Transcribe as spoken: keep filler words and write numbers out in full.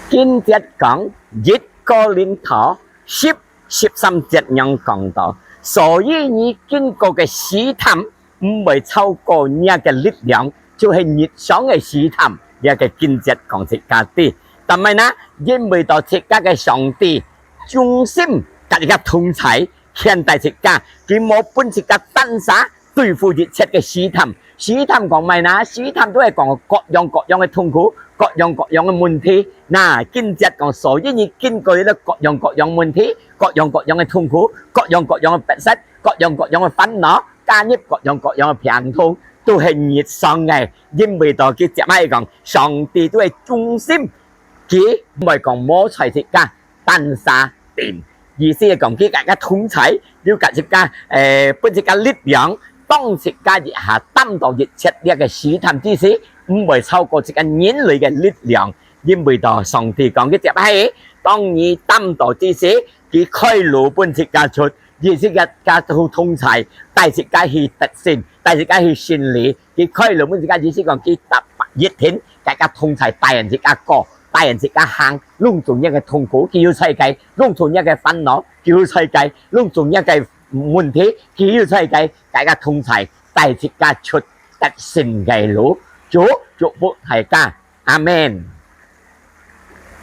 經節講，一哥林多十，十三節仰講到：所以你經過个試探，毋會超過若个力量，就係日常个試探。這个經節講自家知，但係呢，因為到自家个上帝忠心佮自家同在，牽帶自家，佢無分自家單儕對付一切个試探。試探講麼个呢？試探都係講各樣各樣个痛苦，各樣各樣个問題。那經節講，所以你經過這个各樣各樣問題，各樣各樣个痛苦，各樣各樣个逼迫，各樣各樣个煩惱，加入各樣各樣个病痛，都係日常个。因為到佢接下來講，上帝都係忠心，佢毋會講無在自家單儕定。意思係講，佢佮自家同在，又佮自家，誒，分自家力量，當自家一下擔到一切這个試探之時，毋會超過自家人類个力量。因為到上帝講，佢接下來，當你擔到之時，佢開路分自家出，佢自家佮自家同在，帶自家去得勝，帶自家去勝利。佢開路分自家，意思講，佢逐一天，佮自家同在，帶領自家過，帶領自家行，攏總若个痛苦，佢有在該；攏總若个煩惱，佢有在該；攏總若个問題，佢有在該，佮自家同在，帶自家出得勝个路。主祝福大家，阿們。